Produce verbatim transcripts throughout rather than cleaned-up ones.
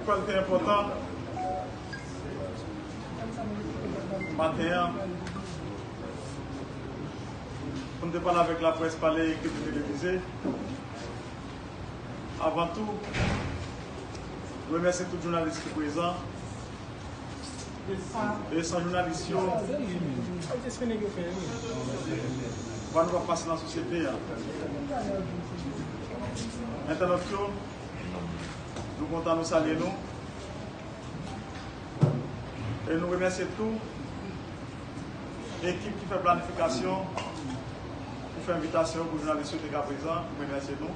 Pwen ki te enpòtan maten an, pou n te pale avèk laprès, pale ekip televize. Avan tou, remèsye tout jounalis ki prezan. E san jounalis yo, pa nou pa pase nan sosyete a. Entènòt yo, nou kontan, nou salye nou. E nou remèsye tou ekip ki fè planifikasyon, ki fè envitasyon pou jounalis yo te ka prezan. Nou remèsye nou.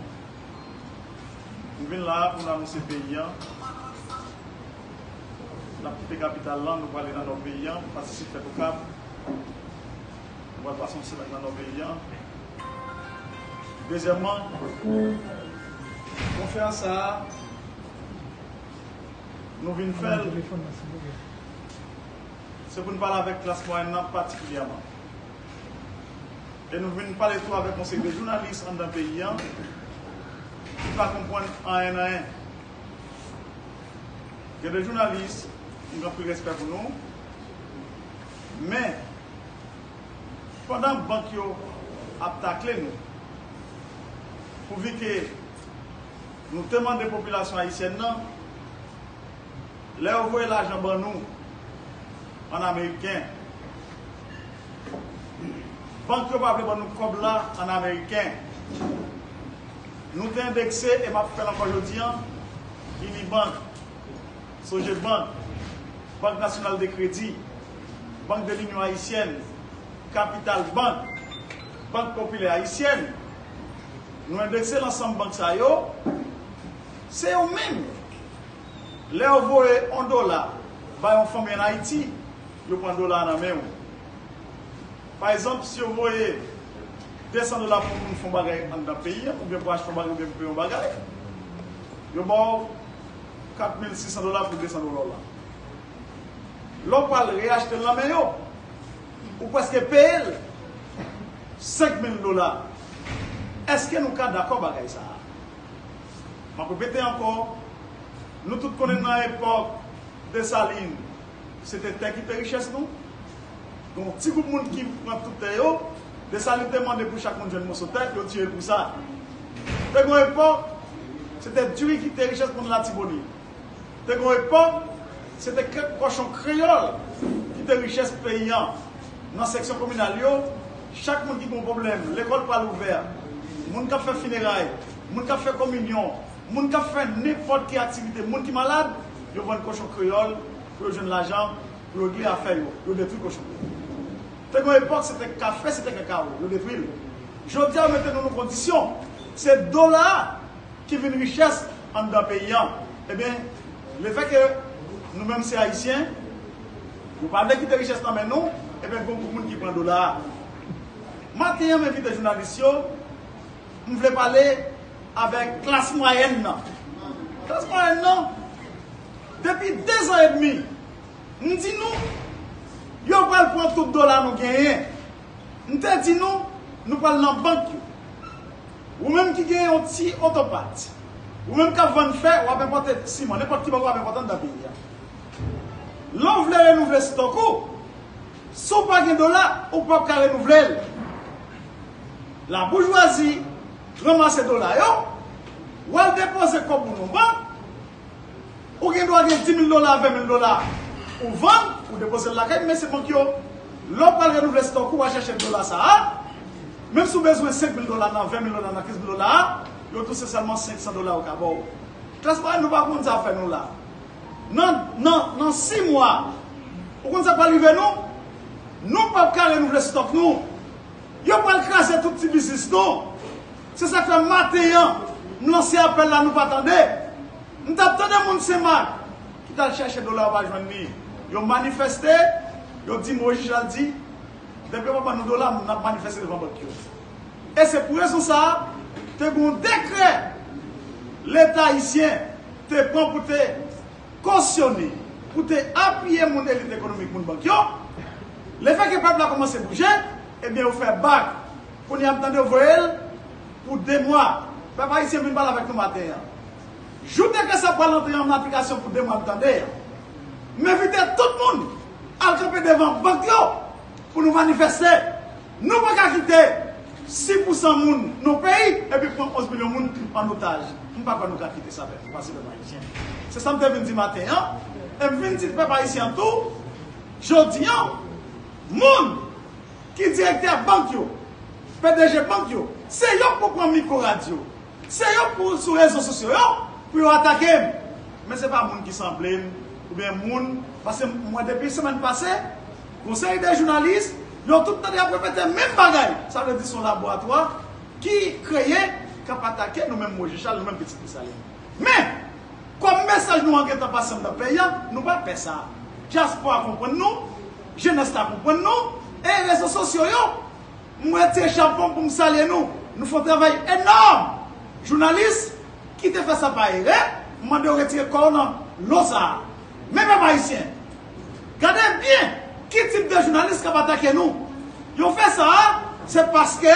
Nou vin la a pou n anonse peyi an. N ap kite kapital lan, nou prale nan nò peyi an, nou pase Sid fèt Okap. Nou pral pase yon semèn nan nò peyi an. Dezyèmman, konferans sa a, nou vin fè l, se pou n pale avèk klas mwayèn nan patikilyèman. E nou vin pale tou avèk yon seri de jounalis anndan peyi an ki pa konprann anyen nan anyen. Gen de jounalis, m gen anpil respè pou nou, men pandan bank yo ap takle nou, pouvi ke nou te mande popilasyon ayisyèn nan, lè yo voye lajan ban nou ann ameriken, bank yo pa vle ban nou kòb la ann ameriken. Nou te endekse, e m ap fè l ankò jodi an, Unibank, Sogebank, Banque Nationale de Crédit, Banque de l'Union Haïtienne, Capital Bank, Banque Populaire Haïtienne. Nou endekse l ansanm bank sa yo. Se yo menm. Lè yo voye yon dola bay yon fanmi ann Ayiti, yo pran dola a nan men w. Pa egzanp, si yo voye de san dola pou yon moun fè yon bagay anndan peyi an, oubyen pou achte yon bagay, oubyen pou peye yon bagay, yo ba w kat mil sis san dola pou de san dola w la. Lè w pral reyachte l nan men yo, ou prèske peye l senk mil dola. Èske nou ka dakò bagay sa a? M ap repete ankò, nou tout konnen nan epòk Desalin, se te tè ki te richès nou. Gen yon ti gwoup moun ki pran tout tè yo. Desalin te mande pou chak moun jwenn moso tè, yo tiye l pou sa. Te gen yon epòk, se te diri ki te richès moun Latibonit. Te gen yon epòk, se te kèk kòchon kreyòl ki te richès peyi an. Nan seksyon kominal yo, chak moun ki gen yon pwoblèm, lekòl pral ouvè, moun k ap fè fineray, moun k ap fè kominyon, moun k ap fè nenpòt ki aktivite, moun ki malad, yo vann kòchon kreyòl pou yo jwenn lajan pou yo regle afè yo, yo detwi kòchon yo. Te gen yon epòk, se te kafe, se te kakawo, yo detwi l. Jodi a, yo mete nou nan kondisyon, se dola a ki vin richès anndan peyi an. Ebyen, lefètke nou menm se Ayisyen, nou pa vle kite richès nan men nou, ebyen, gen yon gwoup moun ki pran dola a. Maten an, m envite jounalis yo, m vle pale avèk klas mwayèn nan. Klas mwayèn nan, depi de zan edmi, m di nou, yo pral pran tout dola nou genyen. M te di nou, nou pral nan bank yo. Ou menm ki gen yon ti otopat, ou menm k ap vann fè, w ap enpòte siman, nenpòt ki bank w ap enpòte anndan peyi a. Lè w vle renouvle stòk ou, si w pa gen dola, ou p ap ka renouvle l. Laboujwazi ranmase dola yo, w al depoze kòb ou nan bank, ou gen dwa gen dis mil dola, ven mil dola, ou vann, ou depoze l lakay mesye bank yo. Lè w pral renouvle stòk ou, w al chèche dola sa a. Menm si w bezwen senk mil dola nan, ven mil dola nan, kenz mil dola a, yo tou se sèlman senk san dola yo ka ba w. Klas mwayèn, nou pa konn sa fè nou la. Nan, nan, nan sis mwa, ou konn sa k pral rive nou? Nou p ap ka renouvle stòk nou. Yo pral kraze tout ti biznis nou. Se sa k fè maten an, m lanse apèl la, nou pa tande. M t ap tande moun Senmak ki t al chèche dola, yo pa jwenn li. Yo manifeste, yo di m, Moyiz Jal di, depi yo pa ban nou dola, n ap manifeste devan bank yo. E se pou rezon sa a, te gen yon dekrè Leta ayisyen te pran pou te kosyone, pou te apiye moun elit ekonomik, moun bank yo. Lefètke pèp la kòmanse bouje, ebyen, yo fè bak. Kounye a, m tande yo voye l pou de mwa. Pèp ayisyen vin pale avèk nou maten an. Jou dekrè sa pral antre an aplikasyon pou de mwa n tande a, m envite tout moun al kanpe devan bank yo pou nou manifeste. Nou pa ka kite sis pousan moun nan peyi epi pran onz milyon moun an otaj. M pa kwè nou ka kite sa fèt, pase pèp ayisyen. Se sa m te vin di maten an, e m vin di pèp ayisyen an tou, jodi an, moun ki direktè bank yo, P D G bank yo, se yo k pou pran mikwo radyo. Se yo k pou sou rezo sosyo yo pou yo atake m. Men se pa moun ki sanble m oubyen moun, paske m wè depi semèn pase, gon seri de jounalis, yo tout tande y ap repete menm bagay. Sa vle di se yon laboratwa ki kreye, k ap atake nou menm Moyiz Jechal, nou menm pitit Desalin. Men, kòm mesaj nou an gentan pase anndan peyi a, nou pa pè sa. Dyaspora konprann nou, jenès la konprann nou, e rezo sosyo yo, m retire chapo m pou m salye nou. Nou fè yon travay enòm. Jounalis ki te fè sa pa erè, m mande w retire kò w nan lo sa a. Men pèp ayisyen, gade byen ki tip de jounalis k ap atake nou. Yo fè sa a, se paske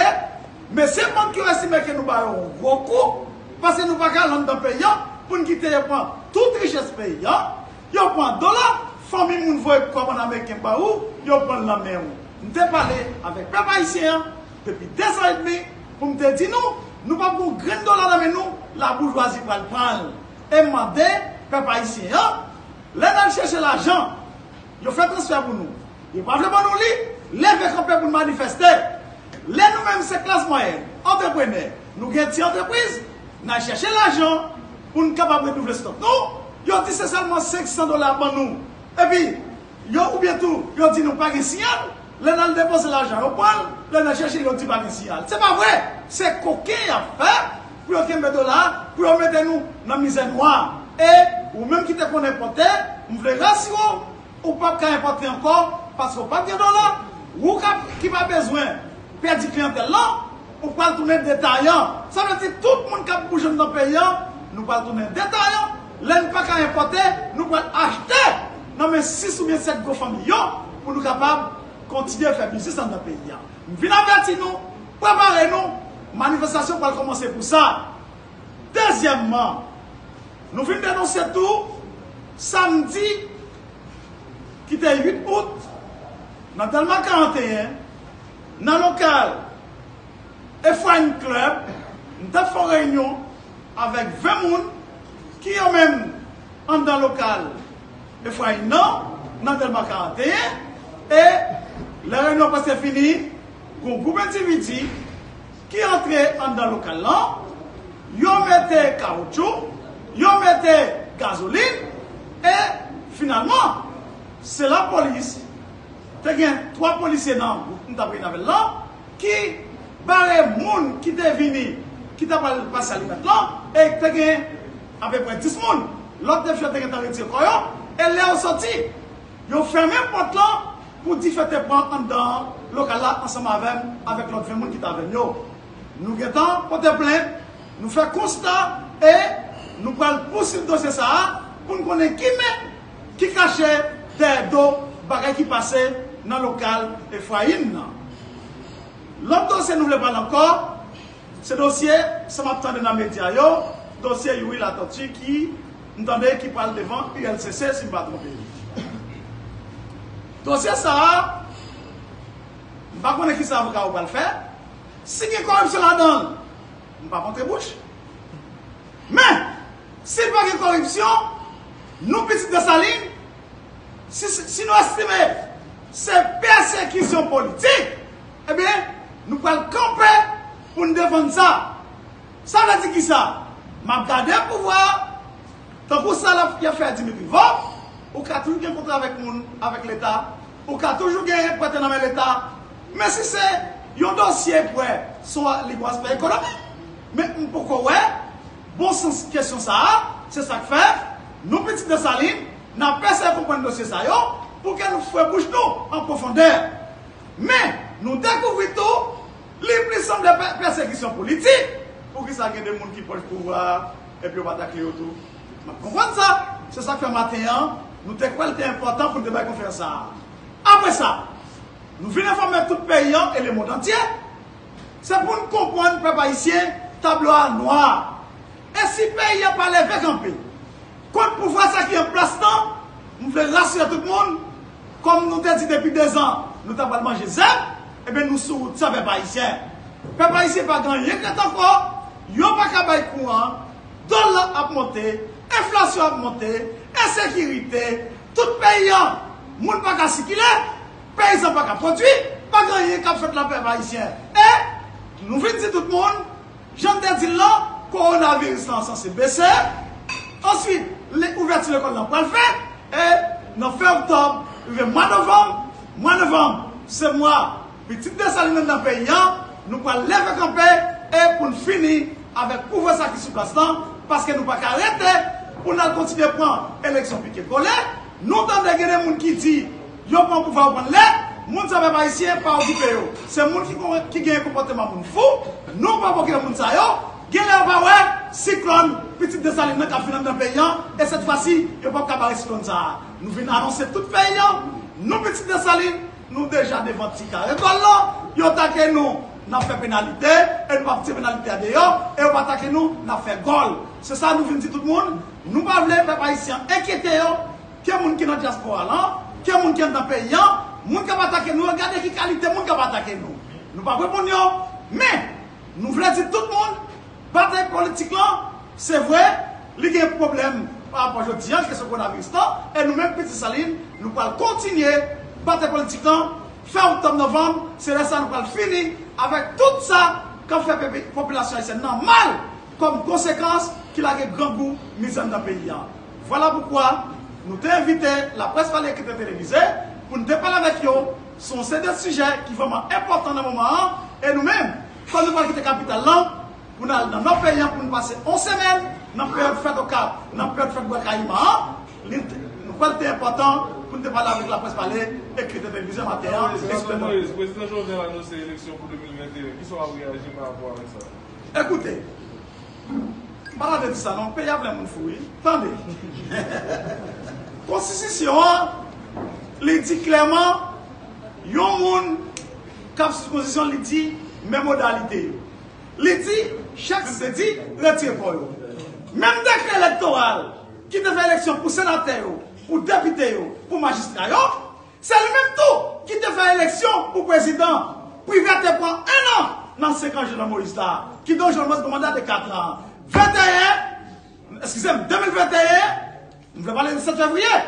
mesye bank yo estime ke nou ba yo yon gwo kou, paske nou pa ka al anndan peyi an pou n kite yo pran tout richès peyi an. Yo pran dola, fanmi moun voye kòb an ameriken ba ou, yo pran l nan men w. M te pale avèk pèp ayisyen an depi de zan edmi pou m te di nou, nou p ap gen yon grenn dola nan men nou, laboujwazi pral pran l. E m mande pèp ayisyen an, lè n al chèche lajan, yo fè transfè pou nou, yo pa vle ban nou li, leve kanpe pou n manifeste. Lè nou menm se klas mwayèn, antreprenè, nou gen ti antrepriz, n al chèche lajan pou n kapab renouvle stòk nou, yo di se sèlman senk san dola ban nou. Epi, yo oubyen tou, yo di nou pa gen siyal, lè n al depoze lajan, yo pran l, lè n al chèche, yo di pa gen siyal. Se pa vre, se koken y ap fè pou yo kenbe dola a, pou yo mete nou nan mizè nwa. E ou menm ki te konn enpòte, m vle rasire w, ou p ap ka enpòte ankò, paske w p ap gen dola. Ou k ap, ki pa bezwen pèdi kliyantèl lan, ou pral tounen detayan. Sa vle di tout moun k ap bouje anndan peyi an, nou pral tounen detayan. Lè n pa ka enpòte, nou pral achte nan men sis oubyen sèt gwo fanmi yo pou nou kapab kontinye fè biznis anndan peyi an. M vin avèti nou, prepare nou, manifestasyon pral kòmanse pou sa. Dezyèmman, nou vin denonse tou, samdi ki te uit out, nan Dèlma karannteyen, nan lokal Efraim Club, m t ap fè yon reyinyon avèk ven moun ki yo menm anndan lokal Efraim nan, nan Dèlma karannteyen, e lè reyinyon prèske fini, gon gwoup endividi ki antre anndan lokal lan, yo mete kawoutchou, yo mete gazolin, e finalman, se lapolis, te gen twa polisye nan gwoup m t ap reyini avè l lan, ki bare moun ki te vini, ki t ap al pase alimèt lan, e te gen apeprè dis moun. Lòt de fyo te gentan retire kò yo, e lè yo soti, yo fèmen pòt lan pou dife te pran anndan lokal la ansanm avè m, avèk lòt ven moun ki t avè m yo. Nou gentan pote plent, nou fè konsta e nou pral pousuiv dosye sa a pou n konnen ki men ki kache dèyè do bagay ki pase nan lokal Efrayim nan. Lòt dosye nou vle pale ankò, se dosye, sa m ap tande nan medya yo, dosye Youri Latortue ki, m tande ki pral devan U L C C, si m pa twonpe m. Dosye sa a, m pa konnen ki sa avoka yo pral fè. Si gen koripsyon ladan l, m p ap antre bouch. Men, si pa gen koripsyon, nou pitit Desalin, si, si nou estime se pèsekisyon politik, ebyen, nou pral kanpe pou n defann sa. Sa vle di kisa? M ap gade pouvwa a, tankou sa l ap, y ap fè Dimitri Vorbe, ou ka toujou gen kontra avèk moun, avèk Leta, ou ka toujou gen prete nan men Leta. Men si se yon dosye prè, se yon li gon aspè ekonomik. Men m poko wè bon sans kesyon sa a, se sa k fè nou pitit Desalin, n ap eseye konprann dosye sa yo, pou ke nou fwe bouch nou an pwofondè. Men, nou dekouvri tou, li plis sanble pè-, pèsekisyon politik. Poukisa gen de moun ki pwòch pouvwa a, epi yo pa takle yo tou? M ap konprann sa. Se sa k fè maten an, nou te kwè l te enpòtan pou n te bay konferans sa a. Apre sa, nou vin enfòme tout peyi an e lemonn antye. Se pou n konprann pèp ayisyen, tablo a nwa. E si peyi a pa leve kanpe kont pouvwa sa ki an plas lan, m vle rasire tout moun, kòm nou te di depi dezan, nou ta pral manje zèb, ebyen nou sou wout sa pèp ayisyen. Pèp ayisyen pa gen anyen k ret ankò, yo pa ka bay kouran, dola ap monte, enflasyon ap monte, ensekirite, tout peyi an, moun pa ka sikile, peyizan pa ka pwodui, pa gen anyen k ap fèt la pèp ayisyen. E nou vin di tout moun, jan n te di l lan, kowonaviris lan sanse bese. Answit, ouvèti lekòl lan pral fèt. E nan fen oktòb, rive mwa novanm, mwa novanm, se mwa pitit Desalin anndan peyi an, nou pral leve kanpe e pou n fini avèk pouvwa sa ki sou plas lan, paske nou pa ka rete pou n al kontinye pran eleksyon pike kole. Nou tande gen de moun ki di, yo pran pouvwa, yo pran lè, moun sa pèp ayisyen pa okipe yo. Se moun ki, ki gen konpòteman moun fou, nou pa pwokire moun sa yo. Genlè yo pa wè siklòn pitit Desalin nan k ap vin anndan peyi an, e sèt fwa si, yo p ap ka bare siklòn sa a. Nou vin anonse tout peyi an, nou pitit Desalin, nou deja devan ti kare gòl lan, yo atake nou, n ap fè penalite, e nou p ap tire penalite a deyò, e yo pa atake nou, n ap fè gòl. Se sa nou vin di tout moun, nou pa vle pèp ayisyen enkyete yo, ke moun ki nan dyaspora lan, ke moun ki anndan peyi an, moun k ap atake nou yo, gade ki kalite moun k ap atake nou. Nou p ap reponn yo, men nou vle di tout moun, batay politik lan, se vre, li gen pwoblèm pa rapò jodi an, kesyon kowonaviris lan, e nou menm pitit Desalin, nou pral kontinye batay politik lan, fen oktòb, novanm, se lè sa nou pral fini avèk tout sa k ap fè pepe-, popilasyon ayisyèn nan mal kòm konsekans ki lage grangou, mizè anndan peyi an. Vwala poukwa nou te envite laprès pale ekri televize pou n te pale avèk yo sou yon seri de sijè ki vrèman enpòtan nan moman an, e nou menm, kòm nou pral kite kapital lan, pou n al nan nò peyi an, pou n pase yon semèn nan peryòd fèt Okap, nan peryòd fèt Bwa Kayiman an, li, nou kwè l te enpòtan pou n te pale avèk laprès pale ekri televize maten an, Prezidan Jovenel anonse eleksyon pou de mil venteyen. Kisa w ap reyaji pa rapò avèk sa? Ekoute, m pa ta dwe di sa non, peyi a plen moun fou wi. Tande. Konstitisyon an, li di klèman, yon moun k ap sou konstitisyon, li di men modalite yo. Li di, chak sis de di, retire kò yo. Menm dekrè elektoral ki te fè eleksyon pou senatè yo, pou depite yo, pou majistra yo, se li menm tou ki te fè eleksyon pou prezidan. Privè te pran en an nan senk an Jovenel Moïse la. Kidonk Jovenel Moïse gen manda de kat an. Venteyen, eskize m, de mil venteyen, m vle pale de sèt fevriye.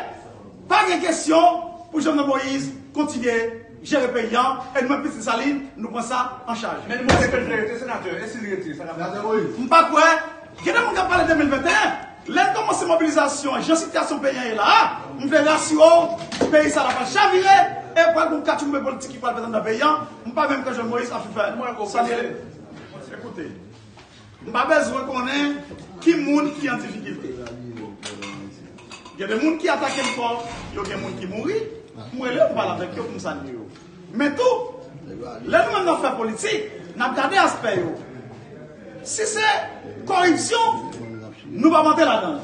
Pa gen kesyon pou Jovenel Moïse kontinye jere peyi an, e nou menm pitit Desalin, nou pran sa an chaj. Men li montre ke l vle rete senatè, e si l rete, sa k ap pase? M pa kwè, gen de moun k ap pale de mil venteyen. Lè n kòmanse mobilizasyon an, jan sitiyasyon peyi an ye la a, m vle rasire w, peyi sa la pral chavire, e pral gen yon katchoumbè politik ki pral fèt anndan peyi an. M pa menm ke Jovenel Moïse ap fin fè. Mwen, sa li ye. Ekoute. M pa bezwen konnen ki moun ki an difikilte. Gen de moun ki atake m fò, yo gen moun ki mouri, m rele yo, m pale avèk yo pou m salye yo. Men tou, lè nou menm n ap fè politik, n ap gade aspè yo. Si se koripsyon, nou p ap antre ladan l.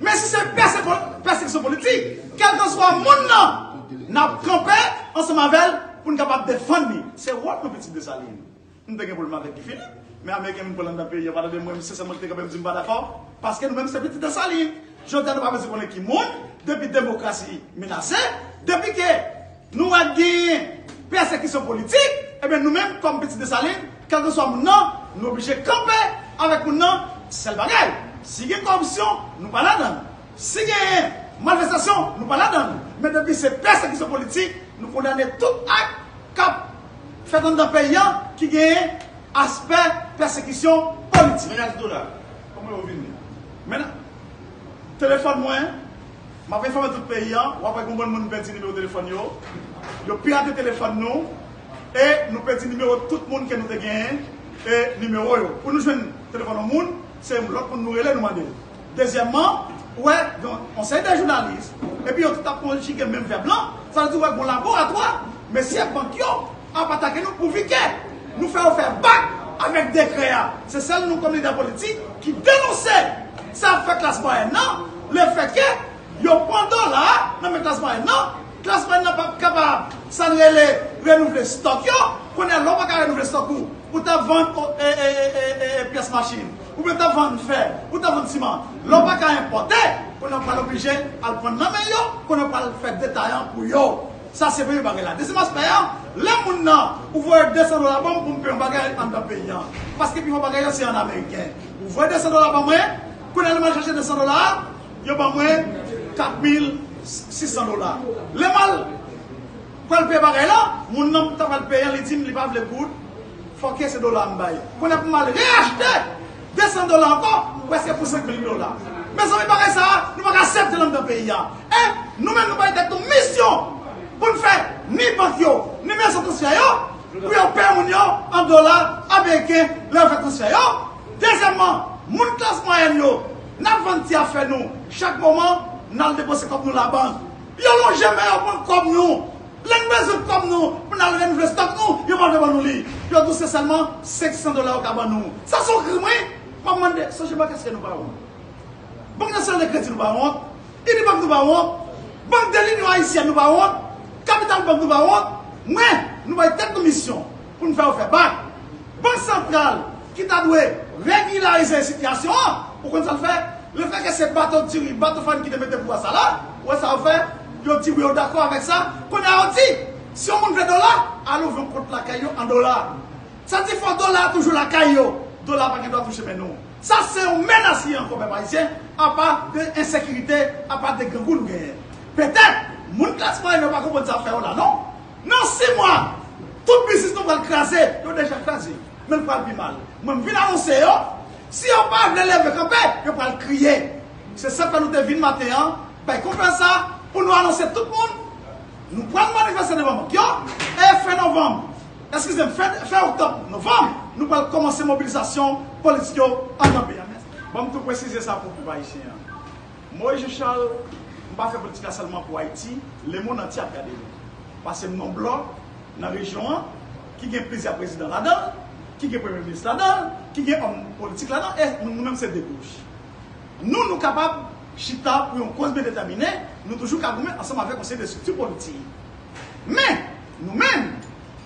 Men si se pèse-, pèsekisyon politik, kèlkeswa moun nan, n ap kanpe ansanm avè l pou n kapab defann li. Se wòl nou pitit Desalin. M te gen pwoblèm avèk Guy Philippe, men Ameriken vin pran l anndan peyi an, pa tande mwen, se sèlman ki te kanpe m di m pa dakò, paske nou menm se pitit Desalin. Jodi a nou pa bezwen konnen ki moun, depi demokrasi menase, depi ke nou wè genyen pèsekisyon politik, ebyen nou menm kòm pitit Desalin, kèlkeswa moun nan, nou oblije kanpe avèk moun nan, sèl bagay. Si gen koripsyon, nou pa ladan l. Si genyen manifestasyon, nou pa ladan l. Men depi se pèsekisyon politik, nou kondane tout ak k ap fèt anndan peyi an ki genyen aspè pèsekisyon politik. Menas dola, kòman yo vini? Mena-, telefòn mwen, m ap enfòme tout peyi an, w ap wè gen yon bann moun pèdi nimewo telefòn yo, yo pirate telefòn nou, e nou pèdi nimewo tout moun ke nou te genyen, e nimewo yo. Pou nou jwenn telefòn yon moun, se yon lòt moun nou rele, nou mande l. Dezyèmman, ou wè, gen yon seri de jounalis, epi yo tout ap konjige menm vèb lan, sa vle di, ou wè, gen yon laboratwa, mesye bank yo ap atake nou pouvi ke nou fè yo fè bak avèk dekrè a. Se sèl nou kòm lidè politik ki denonse sa ap fè klas mwayèn nan, lefètke yo pran dola a nan men klas mwayèn nan, klas mwayèn nan p ap kapab, sa n rele, renouvle stòk yo. Kounye a, lè w pa ka renouvle stòk ou, ou t ap vann, o, e, e, pyès machin. Ou mèt ap vann fè, ou t ap vann siman. Lè w pa ka enpòte, kounye a w pral oblije al pran nan men yo, kounye a w pral fè detayan pou yo. Sa se premye bagay la. Dezyèm aspè a, lè moun nan, ou voye de san dola ban m pou m peye yon bagay anndan peyi a. Paske pifò bagay yo se an ameriken. Ou voye de san dola ban mwen, kounye a lè m al chache de san dola a, yo ban mwen kat mil sis san dola. Lè m al pral peye bagay la, moun nan m ta pral peye an, li di m li pa vle goud, fòke se dola m bay. Kounye a pou m al reyachte de san dola ankò, prèske pou senk mil dola. Mezanmi, bagay sa a, nou pa ka aksepte l anndan peyi a. E nou menm, nou bay tèt nou misyon pou n fè ni bank yo, ni mezon transfè yo, pou yo peye moun yo an dola ameriken lè yo fè transfè yo. Dezyèmman, moun klas mwayèn yo, n ap vann ti afè nou. Chak moman, n al depoze kòb nou labank. Yo lonje men yo pran kòb nou. Lè n bezwen kòb nou pou n al renouvle stòk nou, yo pa vle ban nou li. Yo di w se sèlman senk san dola yo ka ban nou. Sa se yon krim, wi. M ap mande, Sogebank, èske nou pa wont? Bank Nasyonal de Kredi, nou pa wont? Unibank, nou pa wont? Bank de Linyon Ayisyèn, nou pa wont? Kapital Bank, nou pa wont? Mwen, nou bay tèt nou misyon pou n fè yo fè bak. Bank Santral ki ta dwe regilarize sitiyasyon an, ou konn sa l fè? Lefètke se bato diri, bato farin ki te mete pouvwa sa la, ou wè sa yo fè? Yo di wi, yo dakò avèk sa. Kounye a yo di, si yon moun vle dola, al ouvri yon kont lakay yo an dola. Sa di fò dola a toujou lakay yo. Dola pa gen dwa touche men nou. Sa se yon menas li ankò, pèp ayisyen, apa de ensekirite, apa de grangou nou genyen. Petèt, moun klas mwayèn yo pa konprann sa fè yo la, non. Nan sis mwa, tout biznis nou pral kraze, yo deja kraze, men l pral pi mal. Mwen, m vin anonse yo, si yo pa vle leve kanpe, yo pral kriye. Se sa k fè nou te vin maten an, bay konferans sa, pou nou anonse tout moun, nou pral manifeste devan bank yo, e fen novanm, eskize m, fen, fen oktòb, novanm, nou pral kòmanse mobilizasyon politik yo anndan peyi a. Ban m tou presize sa pou pèp ayisyen an. Moïse Jean Charles, m pa fè politik la sèlman pou Ayiti, lemonn antye ap gade nou. Paske m nan yon blòk nan rejyon an ki gen plizyè prezidan ladan l, ki gen premye minis ladan l, ki gen òm politik ladan l, e nou, nou menm se de gauche. Nou, nou kapab chita pou yon koz byen detèmine, nou toujou ka goumen ansanm avèk yon seri de estrikti politik. Men, nou menm,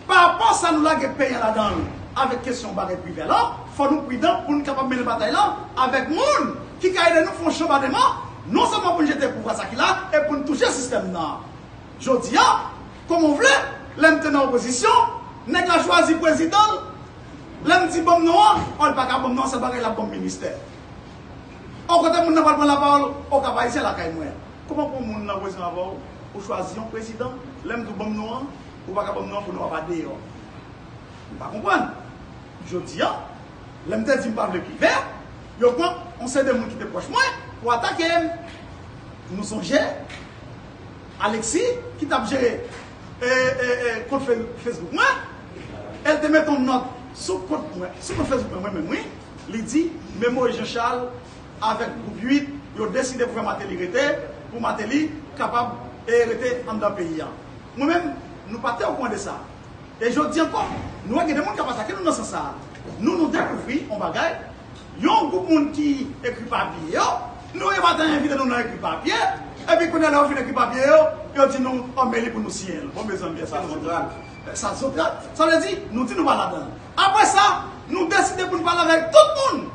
pa rapò sa nou lage peyi a ladan l, avèk kesyon bagay privè la, fò nou pridan pou nou kapab mennen batay la avèk moun ki ka ede nou fè yon chanbademan, non sèlman pou nou jete pouvwa sa ki la, e pou nou touche sistèm nan. Jodi a, kòman w vle, lè m te nan opozisyon, nèg la chwazi prezidan l, lè m di ban m non an, o, l pa ka ban m non an, sèl bagay l ap ban m ministè. O, kote moun nan pral pran lapawòl, o, Kap Ayisyen lakay mwen. Kòman pou moun nan prezidan avè w, ou chwazi yon prezidan, lè m di w ban m non an, ou pa ka ban m non an pou non an pa deyò. M pa konprann. Jodi a, lè m te di m pa vle privè, yo pran yon seri de moun ki te pwòch mwen pou atake m. Nou sonje Alexis ki t ap jere, e, e, e, kont Fe-, Facebook mwen, e l te mete yon nòt sou kont mwen, sou kont Facebook mwen, mwen menm, wi. Li di, men Moïse Jean Charles avèk gwoup uit, yo deside pou fè Martelly rete, pou Martelly kapab, e, rete anndan peyi a. Mwen menm, nou pa te okouran de sa. E jodi ankò, nou wè gen de moun k ap atake nou nan sans sa a. Nou, nou dekouvri yon bagay, yon gwoup moun ki ekri papye yo, nou, yon maten envite nou nan ekri papye, epi kounye a lè yo fin ekri papye yo, yo di nou, o, men li pou nou siyen l. Bon, mezanmi, èske nou... Sa se yon trat. Sa vle di, nou di nou pa ladan l. Apre sa, nou deside pou nou pale avèk tout moun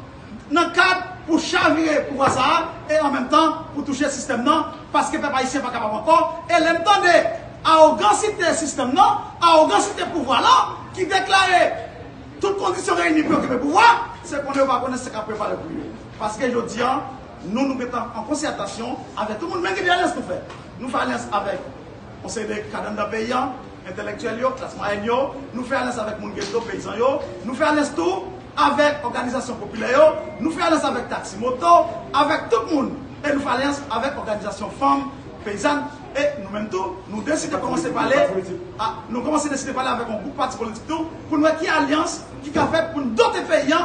nan kad pou chavire pouvwa sa a e an menm tan pou touche sistèm nan, paske pèp ayisyen pa kapab ankò. E lè n tande awogansite sistèm nan, awogansite pouvwa la ki deklare tout kondisyon reyini pou yo kenbe pouvwa, se konnen yo pa konnen sa k ap prepare pou yo. Paske jodi a, nou, nou gentan an konsètasyon avèk tout moun, men ki alyans nou fè? Nou fè alyans avèk yon seri de kad anndan peyi a, entèlektyèl yo, klas mwayèn yo, nou fè alyans avèk moun geto, peyizan yo, nou fè alyans tou avèk òganizasyon popilè yo, nou fè alyans avèk taksi moto, avèk tout moun. E nou fè alyans avèk òganizasyon fanm, peyizàn. E nou menm tou, nou deside kòmanse pale, a, nou kòmanse deside pale avèk yon gwoup pati politik tou, pou n wè ki alyans ki ka fèt pou n dote peyi a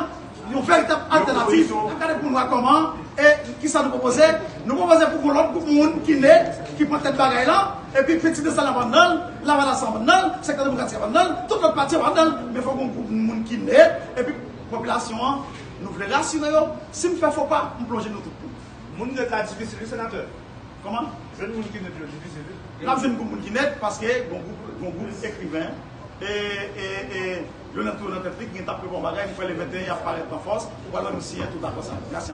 yon veritab altènativ. N ap gade pou n wè kòman e kisa nou pwopoze. Nou pwopoze pou gon lòt gwoup moun ki ne, ki pran tèt bagay la, epi Petit Desalin ap anndan l, Lavalas ap anndan l, Sektè Demokratik ap anndan l, tout lòt pati ap anndan l, men fòk gon gwoup moun ki ne, epi popilasyon an, nou vle rasire yo, si m fè fo pa, m plonje nou tout tou. Moun nèt la difisil, wi, senatè. Kòman? Jwenn moun ki nèt yo difisil, wi. N ap jwenn gwoup moun ki nèt, paske gon gwoup, gon gwoup ekriven, e, e, e, Lionel Thibault nan tèt li, ki gen t ap prepare yon bagay, m kwè le venteyen y ap parèt an fòs, ou pral wè nou siyen tout akò sa. Mèsi.